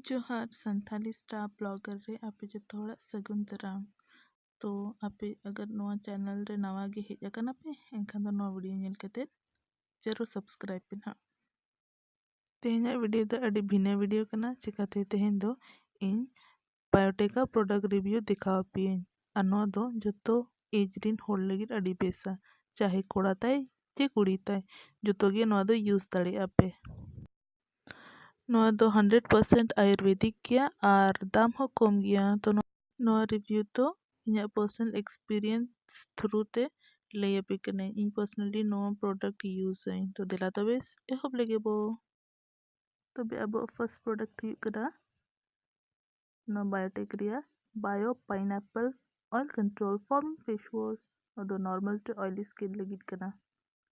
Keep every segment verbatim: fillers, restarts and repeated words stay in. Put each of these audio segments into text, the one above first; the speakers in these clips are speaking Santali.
ᱡᱚᱦᱟᱨ ᱥᱟᱱᱛᱷᱟᱞᱤ ᱥᱴᱟᱨ ᱵᱞᱚᱜᱟᱨ ᱨᱮ ᱟᱯᱮ ᱡᱚᱛᱚ ᱦᱚᱲᱟᱜ ᱥᱟᱹᱜᱩᱱ ᱫᱟᱨᱟᱢ᱾ ᱛᱚ ᱟᱯᱮ ᱟᱜᱟᱨ ᱱᱚᱣᱟ ᱪᱮᱱᱮᱞ ᱨᱮ ᱱᱟᱣᱟ ᱜᱮ ᱦᱮᱡ ᱟᱠᱟᱱᱟ ᱯᱮ, ᱮᱱᱠᱷᱟᱱ ᱫᱚ ᱱᱚᱣᱟ ᱵᱷᱤᱰᱤᱭᱳ ᱧᱮᱞ ᱠᱟᱛᱮ ᱡᱟᱹᱨᱩᱲ ᱥᱟᱵᱥᱠᱨᱟᱭᱤᱵ ᱯᱮ ᱱᱟᱦᱟᱜ᱾ ᱛᱮᱦᱮᱧᱟᱜ ᱵᱷᱤᱰᱤᱭᱳ ᱫᱚ ᱟᱹᱰᱤ ᱵᱷᱤᱱᱟᱹ ᱵᱷᱤᱰᱤᱭᱳ ᱠᱟᱱᱟ, ᱪᱤᱠᱟᱹᱛᱮ ᱛᱮᱦᱮᱧ ᱫᱚ ᱤᱧ ᱵᱟᱭᱳᱴᱮᱠᱟ ᱯᱨᱚᱰᱟᱠᱴ ᱨᱤᱵᱷᱤᱭᱩ ᱫᱮᱠᱷᱟᱣ ᱟᱯᱮᱭᱟᱹᱧ᱾ ᱟᱨ ᱱᱚᱣᱟ ᱫᱚ ᱡᱚᱛᱚ ᱮᱡᱽ ᱨᱤᱱ ᱦᱚᱲ ᱞᱟᱹᱜᱤᱫ ᱟᱹᱰᱤ ᱵᱮᱥᱟ, ᱪᱟᱦᱮ ᱠᱚᱲᱟ ᱛᱟᱭ ᱪᱮ ᱠᱩᱲᱤ ᱛᱟᱭ, ᱡᱚᱛᱚ ᱜᱮ ᱱᱚᱣᱟ ᱫᱚ ᱤᱭᱩᱡᱽ ᱫᱟᱲᱮᱭᱟᱜᱼᱟ ᱯᱮ᱾ ᱱᱚᱣᱟ ᱫᱚ ᱦᱟᱱᱰᱨᱮᱰ ᱯᱟᱨᱥᱮᱱᱴ ᱟᱭᱩᱨᱵᱮᱫᱤᱠ ᱜᱮᱭᱟ ᱟᱨ ᱫᱟᱢ ᱦᱚᱸ ᱠᱚᱢ ᱜᱮᱭᱟ᱾ ᱛᱚ ᱱᱚᱣᱟ ᱨᱤᱵᱷᱤᱭᱩ ᱫᱚ ᱤᱧᱟᱹᱜ ᱯᱟᱨᱥᱚᱱᱟᱞ ᱮᱠᱥᱯᱤᱨᱤᱭᱮᱱᱥ ᱛᱷᱨᱩ ᱛᱮ ᱞᱟᱹᱭ ᱟᱯᱮ ᱠᱟᱹᱱᱟᱹᱧ᱾ ᱤᱧ ᱯᱟᱨᱥᱚᱱᱟᱞᱤ ᱱᱚᱣᱟ ᱯᱨᱚᱰᱟᱠᱴ ᱤᱭᱩᱡᱽ ᱟᱹᱧ᱾ ᱛᱚ ᱫᱮᱞᱟ ᱛᱚᱵᱮ ᱮᱦᱚᱵ ᱞᱮᱜᱮ ᱵᱚ᱾ ᱛᱚᱵᱮ ᱟᱵᱚᱣᱟᱜ ᱯᱷᱟᱨᱥᱴ ᱯᱨᱚᱰᱟᱠᱴ ᱦᱩᱭᱩᱜ ᱠᱟᱱᱟ ᱱᱚᱣᱟ ᱵᱟᱭᱳᱴᱮᱠ ᱨᱮᱭᱟᱜ ᱵᱟᱭᱳ ᱯᱟᱭᱱᱟᱯᱮᱞ ᱚᱭᱮᱞ ᱠᱚᱱᱴᱨᱳᱞ ᱯᱷᱚᱨᱢᱤᱝ ᱯᱷᱮᱥ ᱣᱟᱥ᱾ ᱱᱚᱣᱟ ᱫᱚ ᱱᱚᱨᱢᱟᱞ ᱴᱩ ᱚᱭᱮᱞᱤ ᱥᱠᱤᱱ ᱞᱟᱹᱜᱤᱫ ᱠᱟᱱᱟ,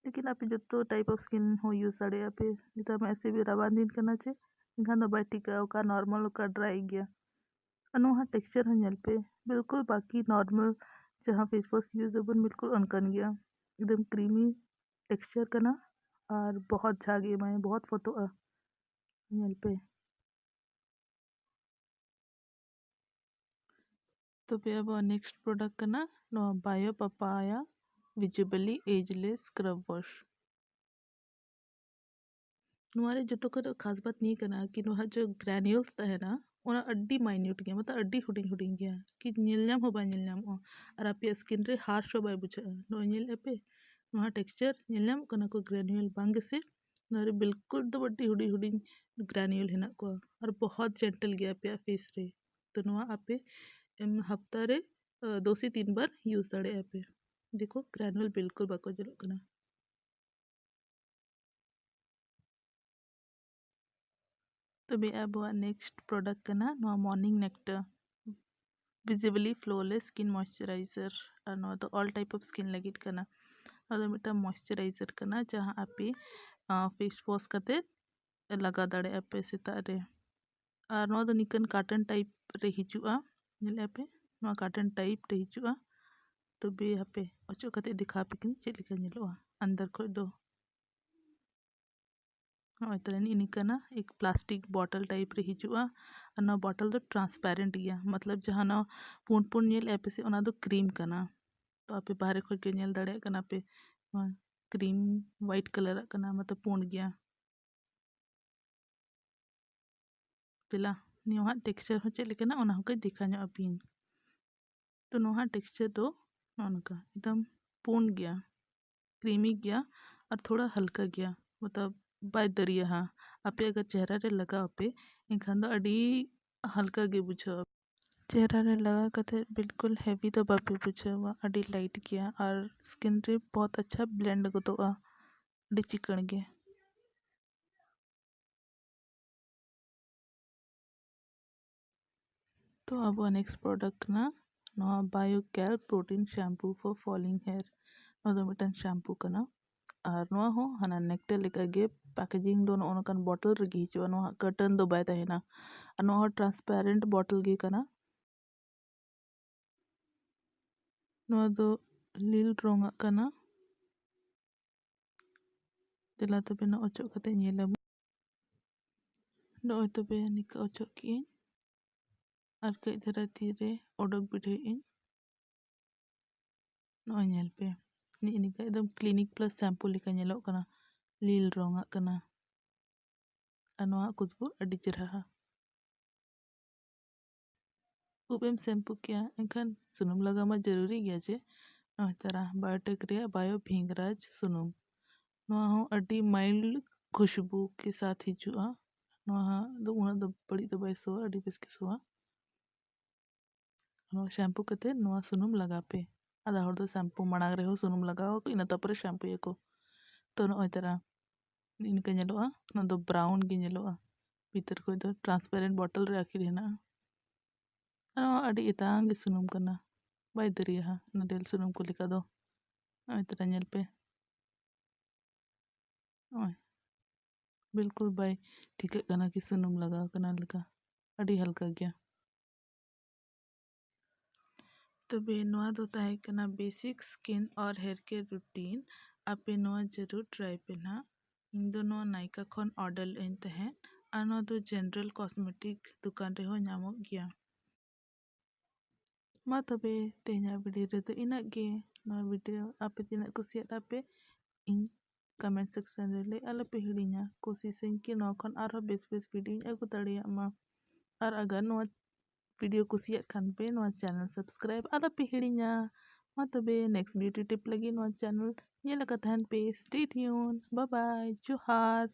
ᱞᱮᱠᱤᱱ ᱟᱯᱮ ᱡᱚᱛᱚ ᱴᱟᱭᱤᱯ ᱚᱯᱷ ᱥᱠᱤᱱ ᱦᱚᱸ ᱤᱭᱩᱡᱽ ᱫᱟᱲᱮᱭᱟᱜᱼᱟ ᱯᱮ᱾ ᱱᱮᱛᱟᱨ ᱢᱟ ᱮᱥᱮ ᱵᱷᱤ ᱨᱟᱵᱟᱝ ᱫᱤᱱ ᱠᱟᱱᱟ ᱪᱮ, ᱮᱱᱠᱷᱟᱱ ᱫᱚ ᱵᱟᱭ ᱴᱤᱠᱟᱹᱜᱼᱟ, ᱚᱠᱟ ᱱᱚᱨᱢᱟᱞ ᱚᱠᱟ ᱰᱨᱟᱭ ᱜᱮᱭᱟ᱾ ᱟᱨ ᱱᱚᱣᱟ ᱴᱮᱠᱥᱪᱟᱨ ᱦᱚᱸ ᱧᱮᱞ ᱯᱮ, ᱵᱤᱞᱠᱩᱞ ᱵᱟᱠᱤ ᱱᱚᱨᱢᱟᱞ ᱡᱟᱦᱟᱸ ᱯᱷᱮᱥ ᱣᱟᱥ ᱤᱭᱩᱡᱽ ᱟᱵᱚᱱ ᱵᱤᱞᱠᱩᱞ ᱚᱱᱠᱟᱱ ᱜᱮᱭᱟ, ᱮᱠᱫᱚᱢ ᱠᱨᱤᱢᱤ ᱴᱮᱠᱥᱪᱟᱨ ᱠᱟᱱᱟ ᱟᱨ ᱵᱚᱦᱚᱛ ᱡᱷᱟᱜ ᱮ ᱮᱢᱟᱭᱟ, ᱵᱚᱦᱚᱛ ᱯᱷᱚᱛᱚᱜᱼᱟ᱾ ᱧᱮᱞ ᱯᱮ᱾ ᱛᱚᱵᱮ ᱟᱵᱚᱣᱟᱜ ᱱᱮᱠᱥᱴ ᱯᱨᱚᱰᱟᱠᱴ ᱠᱟᱱᱟ ᱱᱚᱣᱟ ᱵᱟᱭᱳ ᱯᱟᱯᱟᱭᱟ ᱵᱷᱤᱡᱤᱵᱤᱞᱤ ᱮᱡᱽᱞᱮᱥ ᱥᱠᱨᱟᱵ ᱣᱟᱥ᱾ ᱱᱚᱣᱟ ᱨᱮ ᱡᱚᱛᱚ ᱠᱷᱚᱱ ᱠᱷᱟᱥ ᱵᱟᱛ ᱱᱤᱭᱟᱹ ᱠᱟᱱᱟ ᱠᱤ ᱱᱚᱣᱟ ᱡᱮ ᱜᱨᱟᱱᱤᱭᱩᱞᱥ ᱛᱟᱦᱮᱱᱟ, ᱚᱱᱟ ᱟᱹᱰᱤ ᱢᱟᱭᱱᱤᱭᱩᱴ ᱜᱮᱭᱟ, ᱢᱚᱛᱞᱚᱵ ᱟᱹᱰᱤ ᱦᱩᱰᱤᱧ ᱦᱩᱰᱤᱧ ᱜᱮᱭᱟ, ᱠᱤ ᱧᱮᱞ ᱧᱟᱢ ᱦᱚᱸ ᱵᱟᱭ ᱧᱮᱞ ᱧᱟᱢᱚᱜᱼᱟ ᱟᱨ ᱟᱯᱮᱭᱟᱜ ᱥᱠᱤᱱ ᱨᱮ ᱦᱟᱨᱥ ᱦᱚᱸ ᱵᱟᱭ ᱵᱩᱡᱷᱟᱹᱜᱼᱟ᱾ ᱱᱚᱜᱼᱚᱭ ᱧᱮᱞᱮᱫᱼᱟ ᱯᱮ, ᱱᱚᱣᱟ ᱴᱮᱠᱥᱪᱟᱨ ᱧᱮᱞ ᱧᱟᱢᱚᱜ ᱠᱟᱱᱟ ᱠᱚ ᱜᱨᱟᱱᱤᱭᱩᱞ, ᱵᱟᱝ ᱜᱮᱥᱮ? ᱱᱚᱣᱟ ᱨᱮ ᱵᱤᱞᱠᱩᱞ ᱫᱚ ᱟᱹᱰᱤ ᱦᱩᱰᱤᱧ ᱦᱩᱰᱤᱧ ᱜᱨᱟᱱᱤᱭᱩᱞ ᱦᱮᱱᱟᱜ ᱠᱚᱣᱟ ᱟᱨ ᱵᱚᱦᱚᱛ ᱡᱮᱱᱴᱮᱞ ᱜᱮᱭᱟ ᱟᱯᱮᱭᱟᱜ ᱯᱷᱮᱥ ᱨᱮ᱾ ᱛᱚ ᱱᱚᱣᱟ ᱟᱯᱮ, ᱮᱢ, ᱦᱟᱯᱛᱟ ᱨᱮ, ᱟ, ᱫᱩ ᱥᱮ ᱛᱤᱱ ᱵᱟᱨ ᱤᱭᱩᱡᱽ ᱫᱟᱲᱮᱭᱟᱜᱼᱟ ᱯᱮ᱾ ᱫᱮᱠᱷᱚ, ᱜᱨᱟᱱᱩᱞ ᱵᱤᱞᱠᱩᱞ ᱵᱟᱠᱚ ᱧᱮᱞᱚᱜ ᱠᱟᱱᱟ᱾ ᱛᱚᱵᱮ ᱟᱵᱚᱣᱟᱜ ᱱᱮᱠᱥᱴ ᱯᱨᱚᱰᱟᱠᱴ ᱠᱟᱱᱟ ᱱᱚᱣᱟ ᱢᱚᱨᱱᱤᱝ ᱱᱮᱠᱴᱟᱨ ᱵᱷᱤᱡᱤᱵᱤᱞᱤ ᱯᱷᱞᱚᱞᱮᱥ ᱥᱠᱤᱱ ᱢᱚᱭᱮᱥᱪᱟᱨᱟᱭᱡᱟᱨ᱾ ᱟᱨ ᱱᱚᱣᱟ ᱫᱚ ᱚᱞ ᱴᱟᱭᱤᱯ ᱚᱯᱷ ᱥᱠᱤᱱ ᱞᱟᱹᱜᱤᱫ ᱠᱟᱱᱟ᱾ ᱱᱚᱣᱟ ᱫᱚ ᱢᱤᱫᱴᱟᱝ ᱢᱚᱭᱮᱥᱪᱟᱨᱟᱭᱡᱟᱨ ᱠᱟᱱᱟ, ᱡᱟᱦᱟᱸ ᱟᱯᱮ, ᱟ, ᱯᱷᱮᱥ ᱣᱟᱥ ᱠᱟᱛᱮ ᱞᱟᱜᱟᱣ ᱫᱟᱲᱮᱭᱟᱜᱼᱟ ᱯᱮ ᱥᱮᱛᱟᱜ ᱨᱮ᱾ ᱟᱨ ᱱᱚᱣᱟ ᱫᱚ ᱱᱤᱝᱠᱟᱹᱱ ᱠᱟᱨᱴᱮᱱ ᱴᱟᱭᱤᱯ ᱨᱮ ᱦᱤᱡᱩᱜᱼᱟ, ᱧᱮᱞᱮᱫᱼᱟ ᱯᱮ, ᱱᱚᱣᱟ ᱠᱟᱨᱴᱮᱱ ᱴᱟᱭᱤᱯ ᱨᱮ ᱦᱤᱡᱩᱜᱼᱟ᱾ ᱛᱚᱵᱮ ᱦᱟᱯᱮ ᱚᱪᱚᱜ ᱠᱟᱛᱮ ᱫᱮᱠᱷᱟᱣ ᱟᱯᱮ ᱠᱟᱹᱱᱟᱹᱧ ᱪᱮᱫ ᱞᱮᱠᱟ ᱧᱮᱞᱚᱜᱼᱟ ᱟᱱᱫᱟᱨ ᱠᱷᱚᱡ ᱫᱚ᱾ ᱱᱚᱜᱼᱚᱭ ᱛᱟᱦᱞᱮ ᱱᱤᱝᱠᱟᱹᱱᱟ ᱮᱠ ᱯᱞᱟᱥᱴᱤᱠ ᱵᱚᱴᱚᱞ ᱴᱟᱭᱤᱯ ᱨᱮ ᱦᱤᱡᱩᱜᱼᱟ᱾ ᱟᱨ ᱱᱚᱣᱟ ᱵᱚᱴᱚᱞ ᱫᱚ ᱴᱨᱟᱱᱥᱯᱮᱨᱮᱱᱴ ᱜᱮᱭᱟ, ᱢᱚᱛᱞᱚᱵ ᱡᱟᱦᱟᱸ ᱱᱚᱣᱟ ᱯᱩᱸᱰ ᱯᱩᱸᱰ ᱧᱮᱞᱮᱫᱼᱟ ᱯᱮ ᱥᱮ, ᱚᱱᱟ ᱫᱚ ᱠᱨᱤᱢ ᱠᱟᱱᱟ᱾ ᱛᱚ ᱟᱯᱮ ᱵᱟᱦᱨᱮ ᱠᱷᱚᱱ ᱜᱮ ᱧᱮᱞ ᱫᱟᱲᱮᱭᱟᱜ ᱠᱟᱱᱟ ᱯᱮ, ᱱᱚᱣᱟ ᱠᱨᱤᱢ ᱣᱟᱭᱤᱴ ᱠᱟᱞᱟᱨᱟᱜ ᱠᱟᱱᱟ, ᱢᱚᱛᱞᱚᱵ ᱯᱩᱸᱰ ᱜᱮᱭᱟ᱾ ᱫᱮᱞᱟ, ᱱᱤᱭᱟᱹᱣᱟᱜ ᱴᱮᱠᱥᱪᱟᱨ ᱦᱚᱸ ᱪᱮᱫ ᱞᱮᱠᱟᱱᱟ, ᱚᱱᱟ ᱦᱚᱸ ᱠᱟᱹᱡ ᱫᱮᱠᱷᱟ ᱧᱚᱜ ᱟᱯᱮᱭᱟᱹᱧ᱾ ᱛᱚ ᱱᱚᱣᱟ ᱴᱮᱠᱥᱪᱟᱨ ᱫᱚ ᱱᱚᱜᱼᱚ ᱱᱚᱝᱠᱟ ᱮᱠᱫᱚᱢ ᱯᱩᱸᱰ ᱜᱮᱭᱟ, ᱠᱨᱤᱢᱤ ᱜᱮᱭᱟ ᱟᱨ ᱛᱷᱚᱲᱟ ᱦᱟᱞᱠᱟ ᱜᱮᱭᱟ, ᱢᱚᱛᱞᱚᱵ ᱵᱟᱭ ᱫᱟᱹᱨᱭᱟᱹᱦᱟ᱾ ᱟᱯᱮ ᱟᱜᱟᱨ ᱪᱮᱦᱨᱟ ᱨᱮ ᱞᱟᱜᱟᱣ ᱟᱯᱮ, ᱮᱱᱠᱷᱟᱱ ᱫᱚ ᱟᱹᱰᱤ ᱦᱟᱞᱠᱟ ᱜᱮ ᱵᱩᱡᱷᱟᱹᱜᱼᱟ᱾ ᱪᱮᱦᱨᱟ ᱨᱮ ᱞᱟᱜᱟᱣ ᱠᱟᱛᱮ ᱵᱤᱞᱠᱩᱞ ᱦᱮᱵᱤ ᱫᱚ ᱵᱟᱯᱮ ᱵᱩᱡᱷᱟᱹᱣᱟ, ᱟᱹᱰᱤ ᱞᱟᱭᱤᱴ ᱜᱮᱭᱟ ᱟᱨ ᱥᱠᱤᱱ ᱨᱮ ᱵᱚᱦᱩᱛ ᱟᱪᱪᱷᱟ ᱵᱞᱮᱱᱰ ᱜᱚᱫᱚᱜᱼᱟ, ᱟᱹᱰᱤ ᱪᱤᱠᱟᱹᱬ ᱜᱮ᱾ ᱛᱚ ᱟᱵᱚᱣᱟᱜ ᱱᱮᱠᱥᱴ ᱯᱨᱚᱰᱟᱠᱴ ᱠᱟᱱᱟ ᱱᱚᱣᱟ ᱵᱟᱭᱳᱠᱮᱞ ᱯᱨᱳᱴᱤᱱ ᱥᱮᱢᱯᱩ ᱯᱷᱚᱨ ᱯᱷᱚᱞᱤᱝ ᱦᱮᱭᱟᱨ᱾ ᱱᱚᱣᱟ ᱫᱚ ᱢᱤᱫᱴᱟᱝ ᱥᱮᱢᱯᱩ ᱠᱟᱱᱟ ᱟᱨ ᱱᱚᱣᱟ ᱦᱚᱸ ᱦᱟᱱᱟ ᱱᱮᱠᱴᱮᱞ ᱞᱮᱠᱟᱜᱮ ᱯᱮᱠᱮᱡᱤᱝ ᱫᱚ ᱱᱚᱜᱼᱚ ᱱᱚᱝᱠᱟᱱ ᱵᱚᱴᱚᱞ ᱨᱮᱜᱮ ᱦᱤᱡᱩᱜᱼᱟ, ᱱᱚᱣᱟ ᱠᱟᱨᱴᱚᱱ ᱫᱚ ᱵᱟᱭ ᱛᱟᱦᱮᱱᱟ᱾ ᱟᱨ ᱱᱚᱣᱟ ᱦᱚᱸ ᱴᱨᱟᱱᱥᱯᱮᱨᱮᱱᱴ ᱵᱚᱴᱚᱞ ᱜᱮ ᱠᱟᱱᱟ᱾ ᱱᱚᱣᱟ ᱫᱚ ᱞᱤᱞ ᱨᱚᱝᱟᱜ ᱠᱟᱱᱟ᱾ ᱫᱮᱞᱟ ᱛᱚᱵᱮ ᱱᱚᱣᱟ ᱚᱪᱚᱜ ᱠᱟᱛᱮ ᱧᱮᱞ ᱟᱵᱚᱱ᱾ ᱱᱚᱜᱼᱚᱭ ᱛᱚᱵᱮ ᱱᱤᱝᱠᱟᱹ ᱚᱪᱚᱜ ᱠᱮᱜᱼᱟᱹᱧ ᱟᱨ ᱠᱟᱹᱡ ᱫᱷᱟᱨᱟ ᱛᱤ ᱨᱮ ᱚᱰᱚᱠ ᱵᱤᱰᱟᱹᱣᱮᱜᱼᱟᱹᱧ᱾ ᱱᱚᱜᱼᱚᱭ ᱧᱮᱞ ᱯᱮ, ᱱᱤᱜᱼᱤ ᱱᱤᱝᱠᱟᱹ ᱮᱠᱫᱚᱢ ᱠᱞᱤᱱᱤᱠ ᱯᱞᱟᱥ ᱥᱮᱢᱯᱩ ᱞᱮᱠᱟ ᱧᱮᱞᱚᱜ ᱠᱟᱱᱟ, ᱞᱤᱞ ᱨᱚᱝᱟᱜ ᱠᱟᱱᱟ᱾ ᱟᱨ ᱱᱚᱣᱟ ᱠᱷᱩᱥᱵᱩ ᱟᱹᱰᱤ ᱪᱮᱨᱦᱟᱣᱟ᱾ ᱩᱵ ᱮᱢ ᱥᱮᱢᱯᱩ ᱠᱮᱜᱼᱟ, ᱮᱱᱠᱷᱟᱱ ᱥᱩᱱᱩᱢ ᱞᱟᱜᱟᱣ ᱢᱟ ᱡᱟᱹᱨᱩᱨᱤ ᱜᱮᱭᱟ ᱡᱮ᱾ ᱱᱚᱜᱼᱚᱭ ᱛᱟᱨᱟ ᱵᱟᱭᱳᱴᱮᱠ ᱨᱮᱭᱟᱜ ᱵᱟᱭᱳ ᱵᱷᱤᱝᱜᱽᱨᱟᱡᱽ ᱥᱩᱱᱩᱢ᱾ ᱱᱚᱣᱟ ᱦᱚᱸ ᱟᱹᱰᱤ ᱢᱟᱭᱤᱞᱰ ᱠᱷᱩᱥᱵᱩ ᱠᱮ ᱥᱟᱛᱷ ᱦᱤᱡᱩᱜᱼᱟ᱾ ᱱᱚᱣᱟ ᱫᱚ ᱩᱱᱟᱹᱜ ᱫᱚ ᱵᱟᱹᱲᱤᱡ ᱫᱚ ᱵᱟᱭ ᱥᱚᱣᱟ, ᱟᱹᱰᱤ ᱵᱮᱥ ᱜᱮ ᱥᱚᱣᱟ᱾ ᱱᱚᱣᱟ ᱥᱮᱢᱯᱩ ᱠᱟᱛᱮ ᱱᱚᱣᱟ ᱥᱩᱱᱩᱢ ᱞᱟᱜᱟᱣ ᱯᱮ᱾ ᱟᱫᱷᱟ ᱦᱚᱲ ᱫᱚ ᱥᱮᱢᱯᱩ ᱢᱟᱲᱟᱝ ᱨᱮᱦᱚᱸ ᱥᱩᱱᱩᱢ ᱞᱟᱜᱟᱣ ᱟᱠᱚ, ᱤᱱᱟᱹ ᱛᱟᱨᱯᱚᱨᱮ ᱥᱮᱢᱯᱩᱭᱟᱠᱚ᱾ ᱛᱚ ᱱᱚᱜᱼᱚᱭ ᱛᱟᱨᱟ ᱱᱤᱝᱠᱟᱹ ᱧᱮᱞᱚᱜᱼᱟ, ᱚᱱᱟ ᱫᱚ ᱵᱨᱟᱣᱩᱱ ᱜᱮ ᱧᱮᱞᱚᱜᱼᱟ᱾ ᱵᱷᱤᱛᱤᱨ ᱠᱷᱚᱡ ᱫᱚ ᱴᱨᱟᱱᱥᱯᱮᱨᱮᱱᱴ ᱵᱚᱴᱚᱞ ᱨᱮ ᱟᱹᱠᱷᱤᱨ ᱦᱮᱱᱟᱜᱼᱟ᱾ ᱟᱨ ᱱᱚᱣᱟ ᱟᱹᱰᱤ ᱮᱛᱟᱝ ᱜᱮ ᱥᱩᱱᱩᱢ ᱠᱟᱱᱟ, ᱵᱟᱭ ᱫᱟᱹᱨᱭᱟᱹᱦᱟ ᱱᱟᱰᱮᱞ ᱥᱩᱱᱩᱢ ᱠᱚ ᱞᱮᱠᱟ ᱫᱚ᱾ ᱱᱚᱜᱼᱚᱭ ᱛᱟᱨᱟ ᱧᱮᱞ ᱯᱮ, ᱱᱚᱜᱼᱚᱭ ᱵᱤᱞᱠᱩᱞ ᱵᱟᱭ ᱴᱷᱤᱠᱟᱹᱜ ᱠᱟᱱᱟ ᱠᱤ ᱥᱩᱱᱩᱢ ᱞᱟᱜᱟᱣ ᱠᱟᱱᱟ ᱞᱮᱠᱟ, ᱟᱹᱰᱤ ᱦᱟᱞᱠᱟ ᱜᱮᱭᱟ᱾ ᱛᱚᱵᱮ ᱱᱚᱣᱟ ᱫᱚ ᱛᱟᱦᱮᱸ ᱠᱟᱱᱟ ᱵᱮᱥᱤᱠ ᱥᱠᱤᱱ ᱟᱨ ᱦᱮᱭᱟᱨ ᱠᱮᱭᱟᱨ ᱨᱩᱴᱤᱱ᱾ ᱟᱯᱮ ᱱᱚᱣᱟ ᱡᱟᱹᱨᱩᱲ ᱴᱨᱟᱭ ᱯᱮ ᱱᱟᱦᱟᱜ᱾ ᱤᱧ ᱫᱚ ᱱᱚᱣᱟ ᱱᱟᱭᱠᱟ ᱠᱷᱚᱱ ᱚᱰᱟᱨ ᱞᱮᱫ ᱟᱹᱧ ᱛᱟᱦᱮᱸᱫ, ᱟᱨ ᱱᱚᱣᱟ ᱫᱚ ᱡᱮᱱᱟᱨᱮᱞ ᱠᱚᱥᱢᱮᱴᱤᱠ ᱫᱚᱠᱟᱱ ᱨᱮᱦᱚᱸ ᱧᱟᱢᱚᱜ ᱜᱮᱭᱟ᱾ ᱢᱟ ᱛᱚᱵᱮ ᱛᱮᱦᱮᱧᱟᱜ ᱵᱷᱤᱰᱤᱭᱳ ᱨᱮᱫᱚ ᱤᱱᱟᱹᱜ ᱜᱮ᱾ ᱱᱚᱣᱟ ᱵᱷᱤᱰᱤᱭᱳ ᱟᱯᱮ ᱛᱤᱱᱟᱹᱜ ᱠᱩᱥᱤᱭᱟᱫ ᱟᱯᱮ, ᱤᱧ ᱠᱚᱢᱮᱱᱴ ᱥᱮᱠᱥᱚᱱ ᱨᱮ ᱞᱟᱹᱭ ᱟᱞᱚᱯᱮ ᱦᱤᱲᱤᱧᱟ᱾ ᱠᱳᱥᱤᱥᱟᱹᱧ ᱠᱤ ᱱᱚᱣᱟ ᱠᱷᱚᱱ ᱟᱨᱦᱚᱸ ᱵᱮᱥ ᱵᱮᱥ ᱵᱷᱤᱰᱤᱭᱳᱧ ᱟᱹᱜᱩ ᱫᱟᱲᱮᱭᱟᱜ ᱢᱟ᱾ ᱟᱨ ᱟᱜᱟᱨ ᱱᱚᱣᱟ ᱵᱷᱤᱰᱤᱭᱳ ᱠᱩᱥᱤᱭᱟᱜ ᱠᱷᱟᱱ ᱯᱮ, ᱱᱚᱣᱟ ᱪᱮᱱᱮᱞ ᱥᱟᱵᱥᱠᱨᱟᱭᱤᱵ ᱟᱞᱚᱯᱮ ᱦᱤᱲᱤᱧᱟ᱾ ᱢᱟ ᱛᱚᱵᱮ ᱱᱮᱠᱥᱴ ᱵᱤᱭᱩᱴᱤ ᱴᱤᱯ ᱞᱟᱹᱜᱤᱫ ᱱᱚᱣᱟ ᱪᱮᱱᱮᱞ ᱧᱮᱞ ᱟᱠᱟ ᱛᱟᱦᱮᱱ ᱯᱮ᱾ Stay tuned. Bye bye. ᱡᱚᱦᱟᱨ᱾